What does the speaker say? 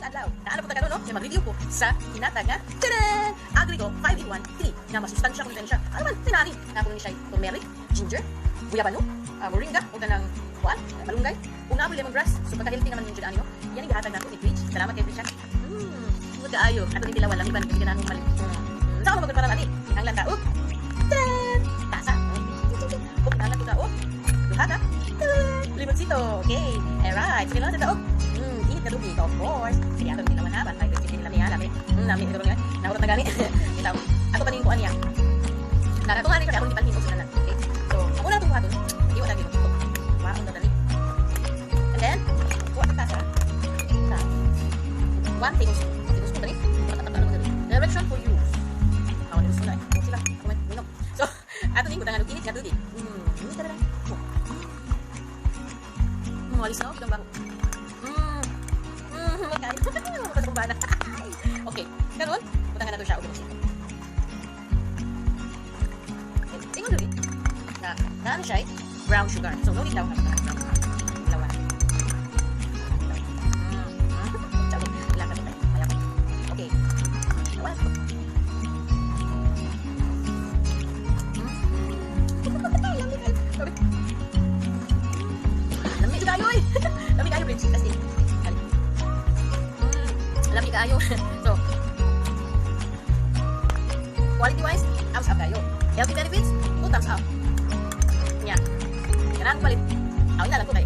Adlaw. Naano po ta karon, no? Kay mag-review ko sa hinatag nga, tadaan! Agrigo 5 in 1 tea nga masustansya kung siya. Ano man tinani? Na kuno siya turmeric, ginger, guyabano, moringa ug kanang kuan, malunggay. Ug naa lemongrass. So pagka-healthy naman yung jud ani, no. Yan ang gihatag nako ni Bridge. Salamat kay Bridge, ha. Good kaayo. Ato ni tilawan lami ban kay ganang mali. Sa ako magparang ani. Kinahanglan ta og, tadaan! Tasa. Ug kinahanglan ko ta og duha ka, tadaan! Limonsito. Okay. Alright. So kinahanglan ta og init na tubig, of course. Sige, ato tilawan ha. Bantay ko sige lami ha, lami. Lami ito nga. Nahurot na gani. Itaw. Ato pa ning kuan niya. Nakatungan ni siya akong gipalhin og sinanan. Okay? So, ang una itong buhaton, iwa lagi mo. Waon na dali. And then, kuha ta tasa. Sa 1 tablespoon. Tablespoon dali. Patataka mo dali. Direction for use. Ako ni gusto na eh. Oh, sila. Ako may minom. So, ato ning butangan og init nga tubig. Init na lang. Oh. Alis na ako bang baho. Kain. Patumbana. Okay. Karon, butangan na to siya og siya. Okay. Ingon diri na na ano siya eh, brown sugar. So no need daw nga brown sugar. Lawan. Sabi, lakad tayo. Kaya ko. Okay. Lawan. Lami kayo. Sabi. Lami kayo eh. Lami kayo, Bridge. As in. Dali. Lami kayo. So, quality wise, thumbs up kayo. Healthy benefits, two thumbs up. Nya. Kanang palit. Ako na lang ko kay.